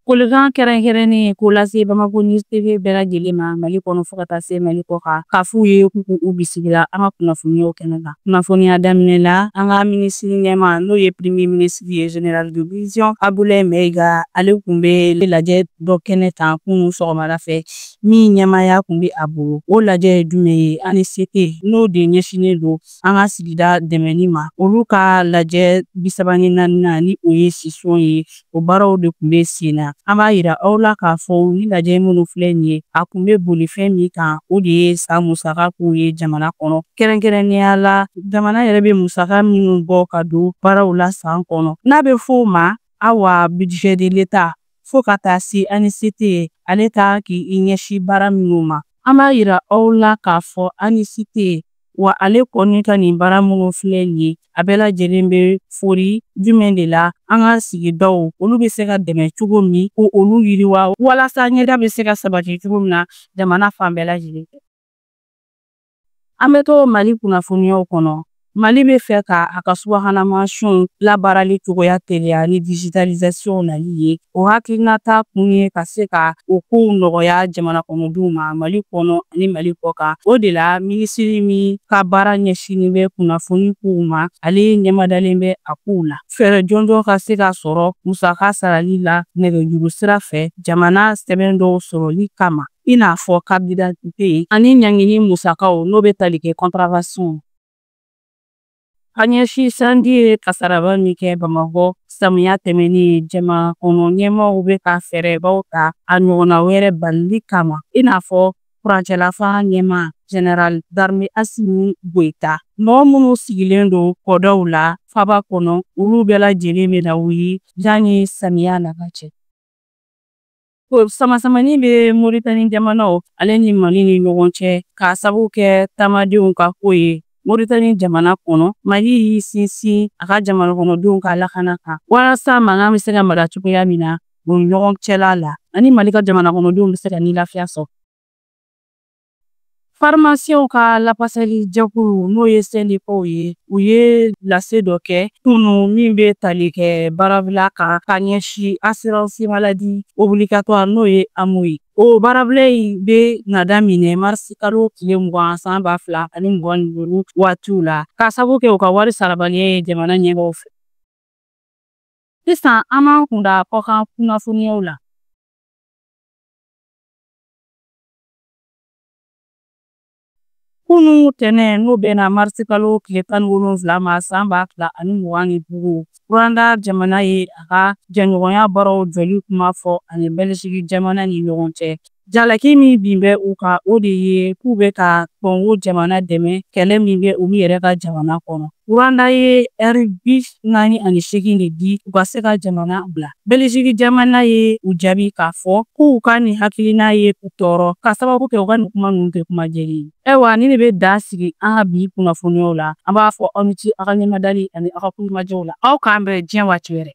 Folikan kɛrɛnkɛrɛnnen k'o lase Bamako News TV bɛɛ lajɛlen ma Mali kɔnɔ fo ka taa se Mali kɔ kan k'a f'u ye k'u k'u bisimila an ka kunnafoniyaw kɛnɛ kan. Kunnafoniya daminɛ la an ka minisiri ɲɛmaa n'o ye premier ministre ye général de division Abdoulaye Maïga ale tun bɛ lajɛ dɔ kɛnɛ kan kunun sɔgɔmada fɛ min ɲɛmaaya tun bɛ a bolo. O lajɛ ye jumɛn ye ANCT n'o de ɲɛsinnen don an ka sigida dɛmɛni ma olu ka lajɛ 34nan ni o ye session ye o baaraw de tun bɛ sen na. An b'a yira aw la k'a fɔ ni lajɛ minnu filɛ nin ye a tun bɛ boli fɛn min kan o de ye san musaka kow ye jamana kɔnɔ kɛrɛnkɛrɛnnenya la jamana yɛrɛ bɛ musaka minnu bɔ ka don baaraw la san kɔnɔ n'a bɛ fɔ o ma awa budget de l'État fo ka taa se ANCT ale ka k'i ɲɛsin baara minnu ma. An b'a yira aw la k'a fɔ ANCT wa ale kɔni ka nin baara minnu filɛ nin ye a bɛɛ lajɛlen bɛ fori jumɛn de la an ka sigidaw olu bɛ se ka dɛmɛ cogo min ko olu yiriwa walasa ɲɛda bɛ se ka sabati cogo min na jamana fan bɛɛ lajɛlen fɛ. An bɛ to Mali kunnafoniyaw kɔnɔ. Mali bɛ fɛ ka a ka subahana mansinw labaarali cogoya teliya ni digitalisation nali ye. O hakilinata kun ye ka se ka o kow nɔgɔya jamana kɔnɔdenw ma Mali kɔnɔ ani Mali kɔ kan. O de la minisiri min ka baara ɲɛsinnen bɛ kunnafoni kow ma ale ɲɛmadalen bɛ a kow la. Fɛɛrɛ jɔnjɔn ka se ka sɔrɔ musaka sarali la nɛgɛjuru sira fɛ jamana sɛbɛn dɔw sɔrɔli kama i n'a fɔ carte d'identité ani ɲangini musakaw n'o bɛ tali kɛ contravention. Ka ɲɛsin sanji ye kasaraba min kɛ Bamakɔ samiya tɛmɛnen jama kɔnɔ ɲɛmaaw bɛ ka fɛɛrɛbaw ta a ɲɔgɔnna wɛrɛ balili kama i n'a fɔ furancɛlafanga ɲɛmaa général d'armée Assimi Goïta. Mɔgɔ minnu sigilen don kɔdaw la faba kɔnɔ olu bɛɛ lajɛlen bɛna wuli yanni samiya nata cɛ. Sama-samani bɛ Moritani jamanaw ale ni Mali ni ɲɔgɔn cɛ k'a sababu kɛ taamadenw ka ko ye. Moritani jamana kɔnɔ Mali y'i sinsin a ka jamana kɔnɔdenw ka lakana kan walasa mankan bɛ se ka mara cogoya min na u ni ɲɔgɔn cɛla la ani Mali ka jamana kɔnɔdenw bɛ se ka ni lafiya sɔrɔ. Pharmaciens ka lafasali jɛkulu n'o ye syndicats ye u ye lase dɔ kɛ kunun min bɛ tali kɛ baarabila kan ka ɲɛsin assurance maladie obligatoire n'o ye AMO ye. O baarabila in bɛ na daminɛ marisi kalo tile 20 san 2025 waatiw la k'a sababu kɛ u ka wari sarabaliya ye jamana ɲɛmɔgɔw fɛ. Sisan an b'an kunda kɔkan kunnafoniyaw la. Kunun tɛnɛn n'o bɛnna marisi kalo tile 17 ma san 2025 Rwanda jamana ye a ka jɛɲɔgɔnya baaraw jɔli kuma fɔ ani Bɛliziki jamana ni ɲɔgɔn cɛ. Jalaki min bin bɛ u kan o de ye k'u bɛ ka Kɔngo jamana dɛmɛ kɛlɛ min bɛ olu yɛrɛ ka jamana kɔnɔ. Rwanda ye ɛri 48 de di u ka se ka jamana bila. Bɛliziki jamana ye u jaabi k'a fɔ k'u ka nin hakilina ye u tɔɔrɔ k'a sababu kɛ u ka nin kuma ninnu tɛ kuma jɛlen ye. Ayiwa nin de bɛ dan sigi an ka bi kunnafoniyaw la. An b'a fɔ aw ni ce aw ka ɲɛmadali ani aw ka kulomajɔw la. Aw k'an bɛn diɲɛ waati wɛrɛ.